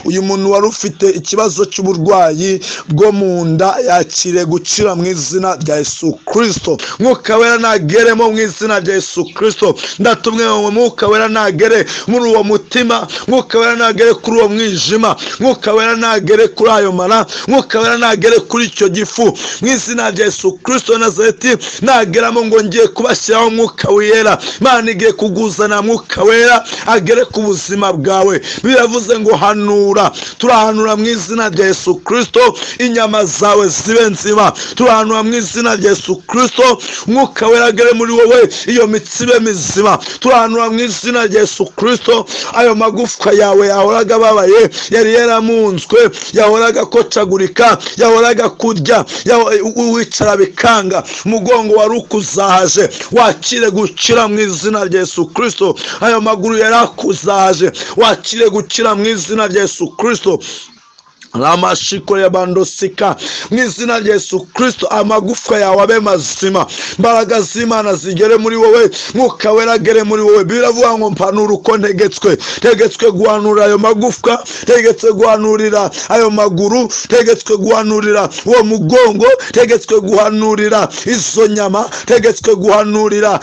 Uyu muntu wari ufite ikibazo cy'uburwayi bwo mu nda yakire gukira mu izina rya Yesu Kristo. Mwuka Wera nageremo mu izina rya Yesu Kristo. Ndatumwe ngo Mwuka Wera nagere muri uwo mutima, Mwuka Wera nagere kuri uwo mwijima, Mwuka Wera nagere kuri ayo mara, Mwuka Wera nagere kuri icyo gifu mu izina rya Yesu Kristo Nazareti. Nageramo ngo ngiye kubashyiraho Mwuka Wera. Imana igiye kuguzana Mwuka Wera agere ku buzima bwawe. Biravuze ngo hanura, turahanura mu izina rya Yesu Kristo, inyama zawe zibe nzima. Turahanura mu izina rya Yesu Kristo, Mwuka Wera agere muri wowe, iyo mitsi ibe mizima. Turahanura mu izina rya Yesu Kristo, ayo magufwa yawe yahoraga ababaye, yari yaramunzwe, yahoraga akocagurika, yahoraga kurya, wicara bikanga, umugongo wari ukuzahaje, wakire gukira mu izina rya Yesu Kristo. Ayo maguru yari akuzahaje, wakire gukira mu izina rya Yesu Kristo. Ramashiko ya bandosika mu izina rya Yesu Kristo, amagufwa yawe abe mazima, imbaraga z'Imana zigere muri wowe, Mwuka Wera agere muri wowe. Biravuga ngo mpanura uko ntegetswe, ntegetswe guhanura ayo magufwa, ntegetswe guhanurira ayo maguru, ntegetswe guhanurira uwo mugongo, ntegetswe guhanurira izo nyama, ntegetswe guhanurira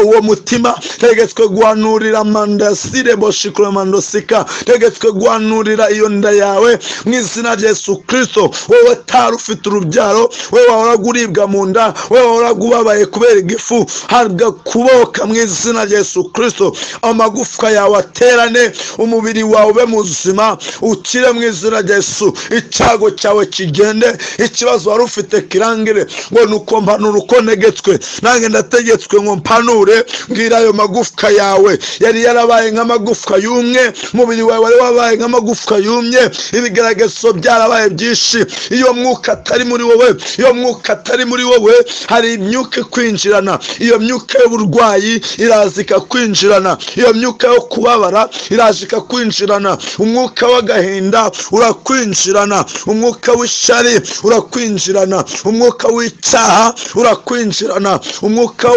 uwo mutima, ntegetswe guhanurira mandasire boshikura mandosika, ntegetswe guhanurira iyo nda yawe mu izina rya Yesu Kristo. Wowe utari ufite urubyaro, wowe wahoraga uribwa mu nda, wowe wahoraga ubabaye kubera igifu, habwa kuboka mu izina rya Yesu Kristo. Amagufwa yawe aterane, umubiri wawe ube muzima, ukire mu izina rya Yesu. Icyago cyawe kigende, ikibazo wari ufite kirangire. Ngo nuko mpanura uko ntegetswe, nanjye ndategetswe ngo mpanure, mbwira ayo magufwa yawe yari yarabaye nk'amagufwa yumye, umubiri wawe wari wabaye nk'amagufwa yumye, ibigaragazo byarabaye byinshi. Iyo mwuka atari muri wowe, iyo mwuka atari muri wowe, hari imyuka ikwinjirana. Iyo myuka y'uburwayi iraza ikakwinjirana, iyo myuka yo kubabara iraza ikakwinjirana, umwuka w'agahinda urakwinjirana, umwuka w'ishyari urakwinjirana, umwuka w'icyaha urakwinjirana, umwuka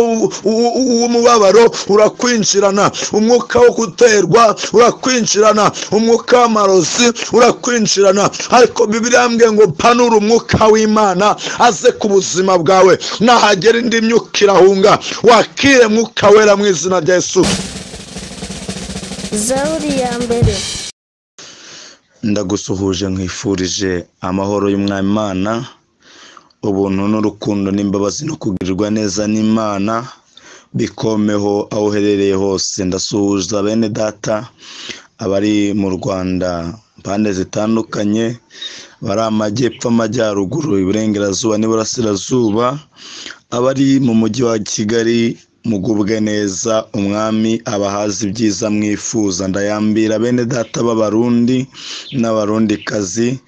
w'umubabaro urakwinjirana, umwuka wo guterwa urakwinjirana, umwuka w'amarozi urakwinjirana. Ariko Bibiliya yambwiye ngo mpanure umwuka w'Imana aze ku buzima bwawe, nahagera indi myuka irahunga. Wakire Mwuka Wera mu izina rya Yesu. Zaburi ya mbere. Ndagusuhuje, nkwifurije amahoro y'Umwami Imana, ubuntu n'urukundo n'imbabazi no kugirirwa neza n'Imana bikomeho aho uherereye hose. Ndasuhuza bene data abari mu Rwanda mpande zitandukanye, bari amajyepfo, amajyaruguru, iburengerazuba n'iburasirazuba, abari mu mujyi wa Kigali, mugubwe neza, Umwami abahaza ibyiza mwifuza. Ndayambira bene data b'Abarundi n'Abarundikazi,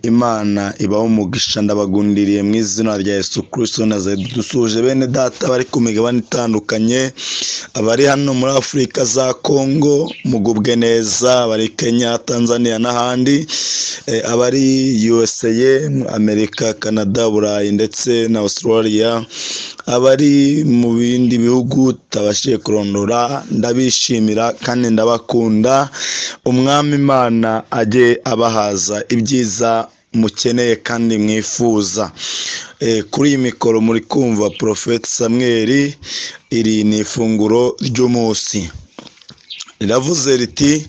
Imana ibaho umugisha, ndabagundiriye mu izina rya Yesu Kristo Nazareti. Dusuhuje bene data bari ku migabane itandukanye, abari hano muri Afurika za Kongo, mugubwe neza, abari Kenya, Tanzania n'ahandi, abari USA, Amerika, Canada, Burayi ndetse na Australia, abari mu bindi bihugu tutabashije kurondora, ndabishimira kandi ndabakunda. Umwami Imana ajye abahaza ibyiza mukeneye kandi mwifuza. Kuri iyi mikoro muri kumva Prophet Samuel. Iri ni ifunguro ry'umunsi, riravuze riti: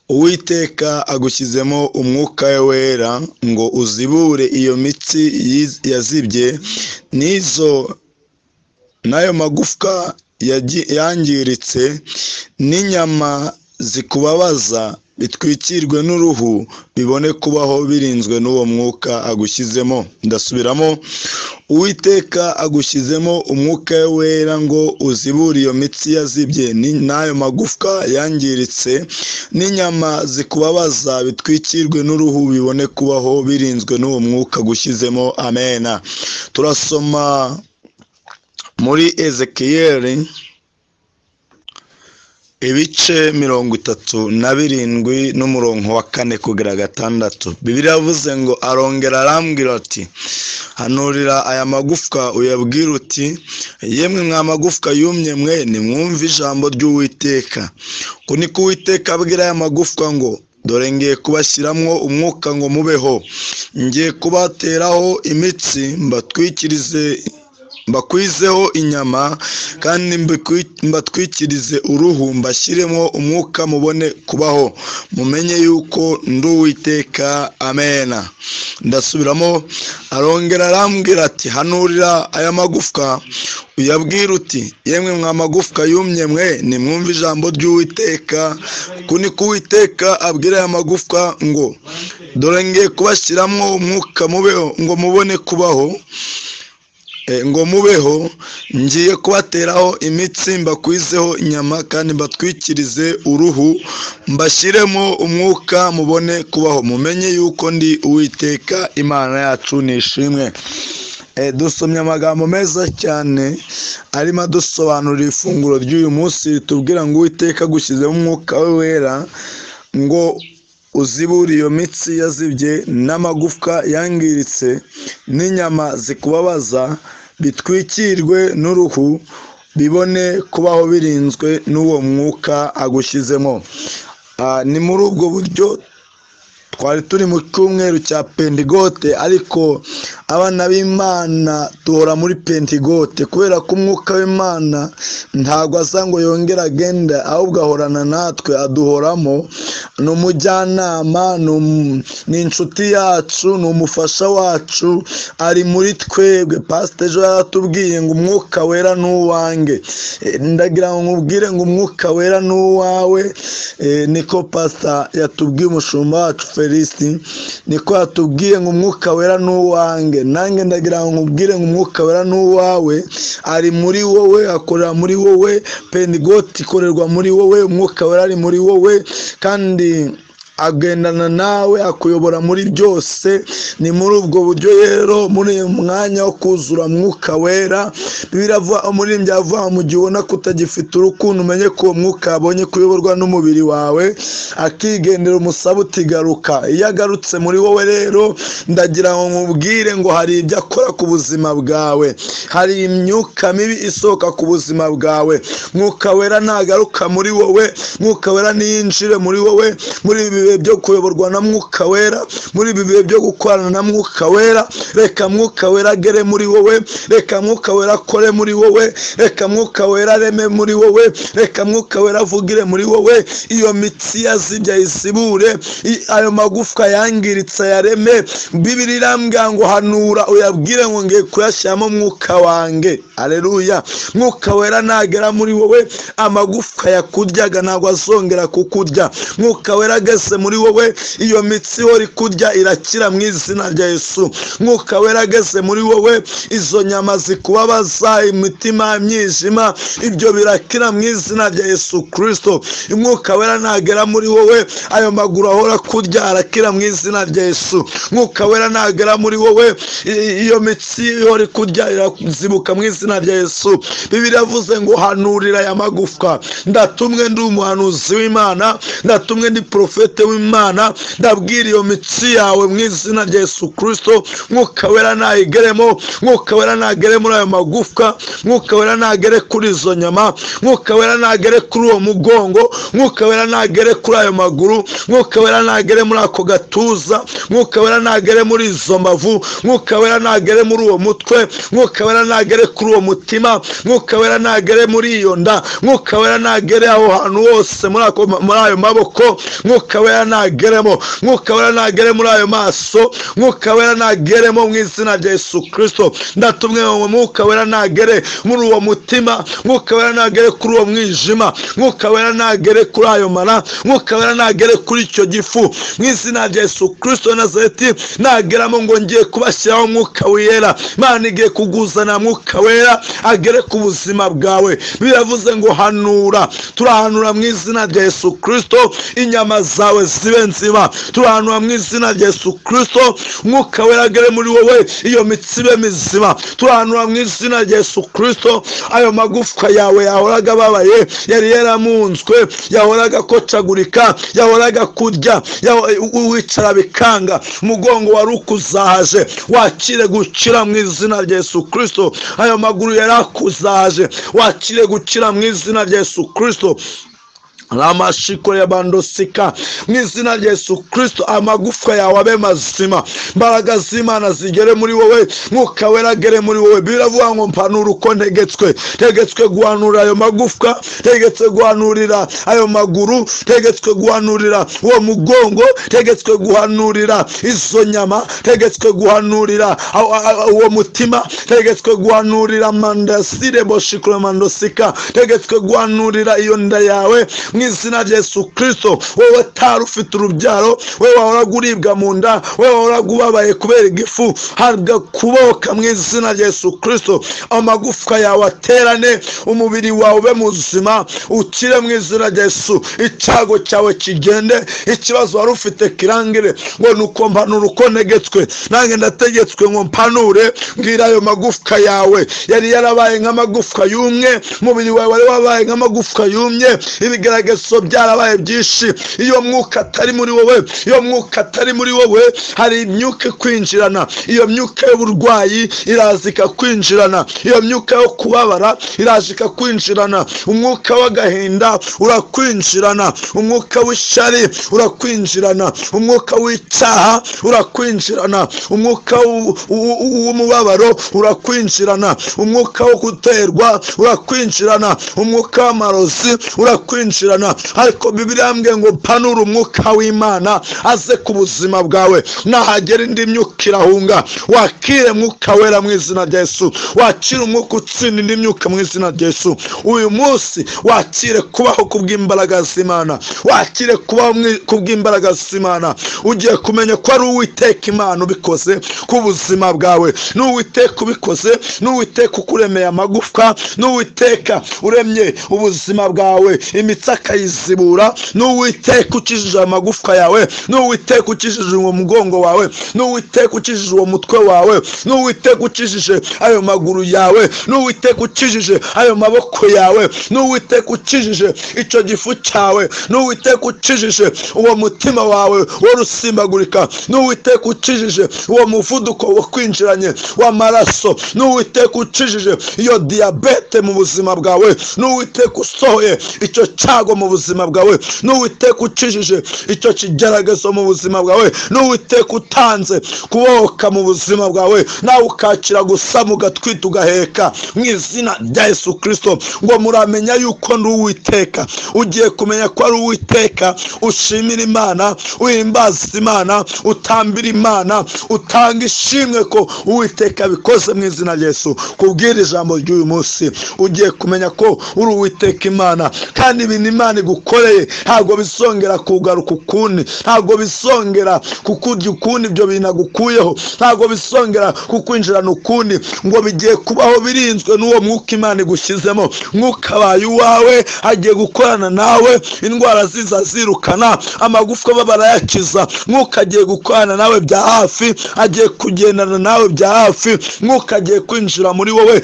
Uwiteka agushyizemo umwuka we wera ngo uzibure iyo mitsi yazibye n'izo n'ayo magufwa yangiritse n'inyama zikubabaza bitwikirwe n'uruhu, bibone kubaho birinzwe n'uwo mwuka agushyizemo. Ndasubiramo, Uwiteka agushyizemo umwuka we wera ngo uzibure iyo mitsi yazibye n'ayo magufwa yangiritse n'inyama zikubabaza bitwikirwe n'uruhu, bibone kubaho birinzwe n'uwo mwuka agushyizemo. Amena. Turasoma muri Ezekiyeli ibice 37 n'umurongo wa 4 kugera 6. Bibiliya yavuze ngo arongera arambwira ati: hanurira aya magufwa uyabwira uti, yemwe mwa magufwa yumye mwe, nimwumve ijambo ry'Uwiteka. Ko niko Uwiteka abwira aya magufwa ngo Dore ngiye kubashyiramo umwuka ngo mubeho, ngiye kubateraho imitsi mbatwikirize, mbakwizeho inyama kandi mbatwikirize uruhu, mbashyiremo umwuka mubone kubaho, mumenye yuko ndi Uwiteka. Amena. Ndasubiramo, arongera arambwira ati hanurira aya magufwa uyabwira uti yemwe mwa magufwa yumye mwe, nimwumve ijambo ry'Uwiteka. Uku niko Uwiteka abwira aya magufwa ngo dore ngiye kubashyiramo umwuka mubeho, ngo mubone kubaho, ngo mubeho, ngiye kubateraho imitsi mbakwizeho inyama kandi mbatwikirize uruhu, mbashyiremo umwuka mubone kubaho, mumenye yuko ndi Uwiteka Imana yacu. Nishimwe. Dusomye amagambo meza cyane arimo adusobanurira ifunguro ry'uyu munsi, ritubwira ngo Uwiteka agushyizemo umwuka we wera ngo uzibure iyo mitsi yazibye n'amagufwa yangiritse n'inyama zikubabaza, bitwikirwe n'uruhu, bibone kubaho birinzwe n'uwo mwuka agushyizemo. Ni muri ubwo buryo twari turi mu cyumweru cya Pentegote, ariko abana b'Imana duhora muri Pentegote kubera ko umwuka w'Imana ntabwo aza ngo yongere agende, ahubwo ahorana natwe, aduhoramo. Ni umujyanama, ni inshuti yacu, ni umufasha wacu, ari muri twebwe. Pastor ejo yaratubwiye ngo umwuka wera ni uwanjye. Ndagira ngo nkubwire ngo umwuka wera ni uwawe. Niko pastor yatubwiye, umushumba wacu Felicien niko yatubwiye ngo umwuka wera ni uwanjye. Nanjye ndagira ngo nkubwire ngo umwuka wera ni uwawe, ari muri wowe, akorera muri wowe. Pentegote ikorerwa muri wowe, umwuka wera ari muri wowe kandi agendana nawe, akuyobora muri byose. Ni muri ubwo buryo rero, muri uyu mwanya wo kuzura mwuka wera, umuririmbyi avuga mu gihe ubona ko utagifite urukundo, umenye ko uwo mwuka yabonye kuyoborwa n'umubiri wawe, akigendera umusaba utigaruka. Iyo agarutse muri wowe rero, ndagira ngo nkubwire ngo hari ibyo akora ku buzima bwawe, hari imyuka mibi isohoka ku buzima bwawe. Mwuka wera nagaruka muri wowe, mwuka wera niyinjire muri wowe, muri ibi bihe byo kuyoborwa na mwuka wera, muri ibi bihe byo gukorana na mwuka wera, reka mwuka wera agere muri wowe, reka mwuka wera akore muri wowe, reka mwuka wera areme muri wowe, reka mwuka wera avugire muri wowe. Iyo mitsi yazibye ayisibure, ayo magufwa yangiritse yareme. Bibiliya irambwira ngo hanura uyabwire ngo ngiye kuyashyiramo mwuka wanjye. Haleluya. Mwuka wera nagera muri wowe, amagufwa yakuryaga ntabwo azongera kukurya. Mwuka wera ageze muri wowe, iyo mitsi ihora ikurya irakira mu izina rya Yesu. Mwuka wera ageze muri wowe, izo nyama zikubabaza, imitima, imyijima, ibyo birakira mu izina rya Yesu Kristo. Mwuka wera nagera muri wowe, ayo maguru ahora kurya arakira mu izina rya Yesu. Mwuka wera nagera muri wowe, iyo mitsi ihora ikurya irazibuka mu izina rya Yesu. Bibiliya yavuze ngo hanurira aya magufwa. Ndatumwe ndi umuhanuzi w'Imana, ndatumwe ndi profete w'Imana, ndabwira iyo mitsi yawe mu izina rya Yesu Kristo, mwuka wera nayigeremo, mwuka wera nagere muri ayo magufwa, mwuka wera nagere kuri izo nyama, mwuka wera nagere kuri uwo mugongo, mwuka wera nagere kuri ayo maguru, mwuka wera nagere muri ako gatuza, mwuka wera nagere muri izo mbavu, mwuka wera nagere muri uwo mutwe, mwuka wera nagere kuri uwo mutima, mwuka wera nagere muri iyo nda, mwuka wera nagere aho hantu hose muri ayo maboko, mwuka wera nageremo, mwuka wera nagere muri ayo maso, mwuka wera nageremo mu izina rya Yesu Kristo. Ndatumwe ngo mwuka wera nagere muri uwo mutima, mwuka wera nagere kuri uwo mwijima, mwuka wera nagere kuri ayo mara, mwuka wera nagere kuri icyo gifu mu izina rya Yesu Kristo Nazareti. Nageramo ngo ngiye kubashyiraho mwuka wera, Imana igiye kuguzana mwuka wera agere ku buzima bwawe. Biravuze ngo hanura, turahanura mu izina rya Yesu Kristo, inyama zawe zibe nzima, turahanura mu izina rya Yesu Kristo, mwuka wera agere muri wowe, iyo mitsi ibe mizima, turahanura mu izina rya Yesu Kristo, ayo magufwa yawe yahoraga ababaye, yari yaramunzwe, yahoraga akocagurika, yahoraga kurya, wicara bikanga, umugongo wari ukuzahaje, wakire gukira mu izina rya Yesu Kristo. Ayo maguru yari akuzahaje, wakire gukira mu izina rya Yesu Kristo. Ramashiko ya bandosika mu izina rya Yesu Kristo, amagufwa yawe abe mazima, imbaraga z'Imana zigere muri wowe, Mwuka Wera agere muri wowe. Biravuga ngo mpanura uko ntegetswe, ntegetswe guhanura ayo magufwa, ntegetswe guhanurira ayo maguru, ntegetswe guhanurira uwo mugongo, ntegetswe guhanurira izo nyama, ntegetswe guhanurira uwo mutima, ntegetswe guhanurira mandasire boshikura mandosika, ntegetswe guhanurira iyo nda yawe mu izina rya Yesu Kristo. Wowe utari ufite urubyaro, wowe wahoraga uribwa mu nda, wowe wahoraga ubabaye kubera igifu, habwa kuboka mu izina rya Yesu Kristo. Amagufwa yawe aterane, umubiri wawe ube muzima, ukire mu izina rya Yesu. Icyago cyawe kigende, ikibazo wari ufite kirangire. Ngo nuko mpanura uko ntegetswe, nanjye ndategetswe ngo mpanure, mbwira ayo magufwa yawe yari yarabaye nk'amagufwa yumye, umubiri wawe wari wabaye nk'amagufwa yumye, ibigaragazo byarabaye byinshi. Iyo mwuka atari muri wowe, iyo mwuka atari muri wowe, hari imyuka kwinjirana, iyo myuka y'uburwayi irazika kwinjirana, iyo myuka yo kubabara irazika kwinjirana, umwuka w'agahinda urakwinjirana, umwuka w'ishyari urakwinjirana, umwuka w'icyaha urakwinjirana, umwuka w'umubabaro urakwinjirana, umwuka wo guterwa urakwinjirana, umwuka w'amarozi urakwinjirana. Ariko Bibiliya yambwiye ngo mpanure umwuka w'Imana aze ku buzima bwawe, nahagera indi myuka irahunga. Wakire mwuka wera mu izina rya Yesu, wakire umwuka utsinda indi myuka mu izina rya Yesu. Uyu munsi wakire kubaho kubw'imbaraga z'Imana, wakire kubaho kubw'imbaraga z'Imana. Ugiye kumenya ko ari Uwiteka Imana ubikoze ku buzima bwawe, n'Uwiteka ubikoze, n'Uwiteka ukuremeye amagufwa, n'Uwiteka uremye ubuzima bwawe imitsi akayizibura, n'Uwiteka ukijije amagufwa yawe, n'Uwiteka ukijije uwo mugongo wawe, n'Uwiteka ukijije uwo mutwe wawe, n'Uwiteka ukijije ayo maguru yawe, n'Uwiteka ukijije ayo maboko yawe, n'Uwiteka ukijije icyo gifu cyawe, n'Uwiteka ukijije uwo mutima wawe worusimbagurika, n'Uwiteka ukijije uwo muvuduko wo kwinjiranye w'amaraso, n'Uwiteka ukijije iyo diyabete mu buzima bwawe, n'Uwiteka usohoye icyo cyago mu buzima bwawe, n'Uwiteka ukijije icyo kigeragezo mu buzima bwawe, n'Uwiteka utanze kubohoka mu buzima bwawe, nawe ukakira gusa mugatwita ugaheka mu izina rya Yesu Kristo. Ngo muramenya yuko ndi Uwiteka. Ugiye kumenya ko ari Uwiteka, ushimira Imana, uhimbaza Imana, utambira Imana, utanga ishimwe ko Uwiteka bikoze mu izina rya Yesu. Kubwira ijambo ry'uyu munsi, ugiye kumenya ko uri Uwiteka Imana, kandi ibintu Imana igukoreye ntabwo bizongera kugaruka ukundi, ntabwo bizongera kukurya ukundi, ibyo bintu agukuyeho ntabwo bizongera kukwinjirana ukundi, ngo bigiye kubaho birinzwe n'uwo mwuka Imana igushyizemo. Mwuka abaye uwawe, agiye gukorana nawe, indwara ziza zirukana, amagufwa barayakiza. Mwuka agiye gukorana nawe bya hafi, agiye kugendana nawe bya hafi, mwuka agiye kwinjira muri wowe,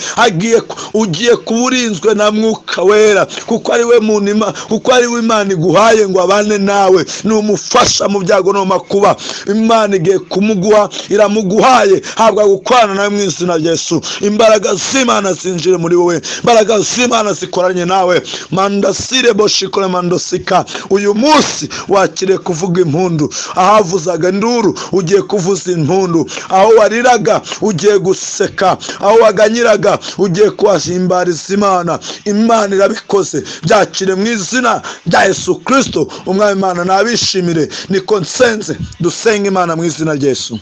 ugiye kuba urinzwe na Mwuka Wera, kuko ari we muntu, kuko ari we Imana iguhaye ngo abane nawe, ni umufasha mu byago no makuba. Imana igiye kumuguha, iramuguhaye, habwa gukorana nawe mu izina rya Yesu. Imbaraga z'Imana zinjire muri wowe, imbaraga z'Imana zikoranye nawe. Mandasire boshikore mandosika. Uyu munsi wakire kuvuga impundu, ahavuzaga induru ugiye kuvuza impundu, aho wariraga ugiye guseka, aho waganyiraga ugiye kuhahimbariza Imana. Imana irabikoze, byakire mu izina rya Yesu Kristo. Umwami Imana nabishimire, niko nsenze. Dusenga Imana mu izina rya Yesu.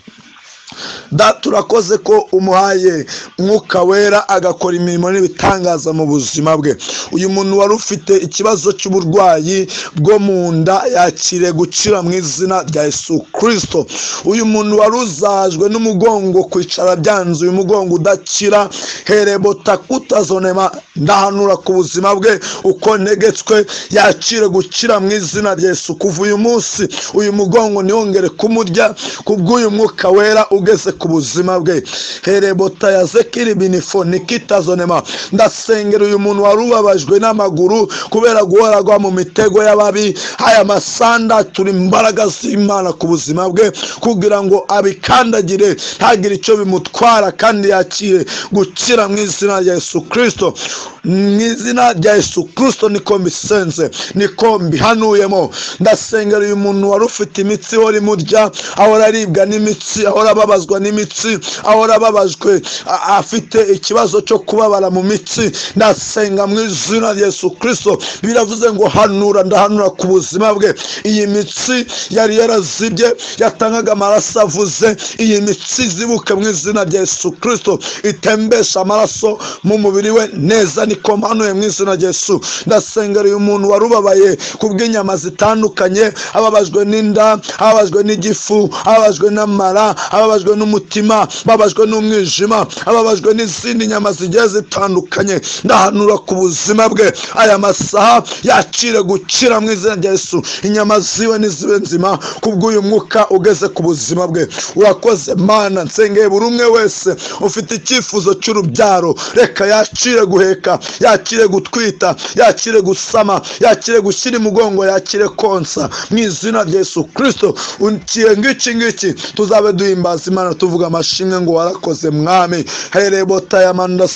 Data, urakoze ko umuhaye Mwuka Wera agakora imirimo n'ibitangaza mu buzima bwe. Uyu muntu wari ufite ikibazo cy'uburwayi bwo mu nda yakire gukira mu izina rya Yesu Kristo. Uyu muntu wari uzajwe n'umugongo, kwicara byanze, uyu mugongo udakira, herebotakutazonema, ndahanura ku buzima bwe uko ntegetswe, yakire gukira mu izina rya Yesu. Kuva uyu munsi uyu mugongo ntiwongere kumurya, kubw'uyu Mwuka Wera ugeze ku buzima bwe. Herebota ya zekiri binifo nikitazonema. Ndasengera uyu muntu warubabajwe n'amaguru kubera guhora mu mitego y'ababi. Aya masanda turi imbaraga z'Imana ku buzima bwe kugira ngo abikandagire ntagire icyo bimutwara, kandi yakire gukira mu izina rya Yesu Kristo. Mu izina rya Yesu Kristo niko mbisenze, niko mbihanuyemo. Ndasengera uyu muntu wari ufite imitsi ihora imurya, ahora aribwa n'imitsi, ahora ababazwa n'imitsi, ahora ababajwe, afite ikibazo cyo kubabara mu mitsi. Ndasenga mu izina rya Yesu Kristo, biravuze ngo hanura, ndahanura ku buzima bwe. Iyi mitsi yari yarazibye yatangaga amaraso avuze, iyi mitsi zibuke mu izina rya Yesu Kristo, itembesha amaraso mu mubiri we neza, niko mpanuye mu izina rya Yesu. Ndasengera uyu muntu warubabaye kubw'inyama zitandukanye, ababajwe n'inda, ababajwe n'igifu, ababajwe n'amara, ababajwe n'umutima, ababajwe n'umwijima, ababajwe n'izindi nyama zigiye zitandukanye. Ndahanura ku buzima bwe aya masaha yakire gukira mu izina rya Yesu. Inyama ziwe nizibe nzima kubw'uyu mwuka ugeze ku buzima bwe. Urakoze Mana. Nsengeye buri umwe wese ufite icyifuzo cy'urubyaro, reka yakire guheka, yakire gutwita, yakire gusama, yakire gushyira imugongo, yakire konsa mu izina rya Yesu Kristo. Ukiye ngiki ngiki tuzabe duhimbaza Imana tuvuga amashimwe ngo warakoze Mwami. Herebota ya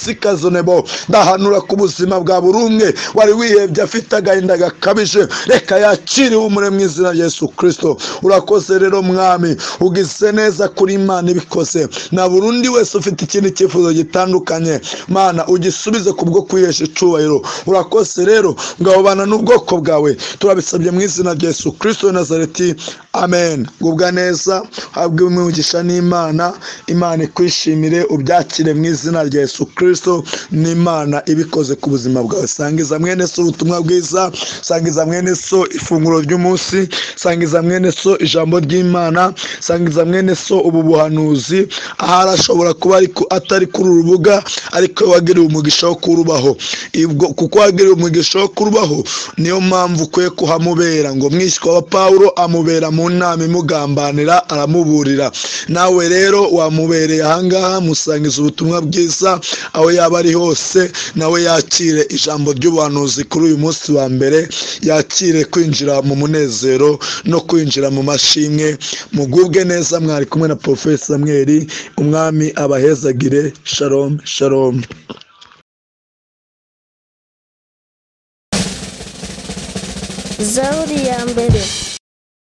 mandasikazonebo. Ndahanura ku buzima bwa buri umwe wari wihebye afite agahinda gakabije, reka yakire ihumure mu izina rya Yesu Kristo. Urakoze rero Mwami, ugize neza kuri Imana ibikoze. Na buri undi wese ufite ikindi cyifuzo gitandukanye, Mana ugisubize kubwo kwihesha icyubahiro. Urakoze rero, ngabana n'ubwoko bwawe, turabisabye mu izina rya Yesu Kristo wa Nazareti, amen. Gubwa neza, habwe umugisha n'Imana. Imana ikwishimire, ubyakire mu izina rya Yesu Kristo. N'Imana ibikoze ku buzima bwawe. Sangiza mwene so ubutumwa bwiza, sangiza mwene so ifunguro ry'umunsi, sangiza mwene so ijambo ry'Imana, sangiza mwene so ubu buhanuzi. Ahari ashobora kuba atari kuri urubuga, ariko wagiriwe umugisha wo kurubaho. Kuko wagiriwe umugisha wo kurubaho, niyo mpamvu ukwiye kuhamubera. Ngo mwishywa wa Paulo amubera mu nama imugambanira, aramuburira. Nawe rero wamubereye ahangaha, musangiza ubutumwa bwiza aho yaba ari hose, nawe yakire ijambo ry'ubuhanuzi kuri uyu munsi wa mbere, yakire kwinjira mu munezero no kwinjira mu mashimwe. Mugubwe neza. Mwari kumwe na Professor Samuel. Umwami abahezagire. Shalom, shalom. Zaburi ya mbere.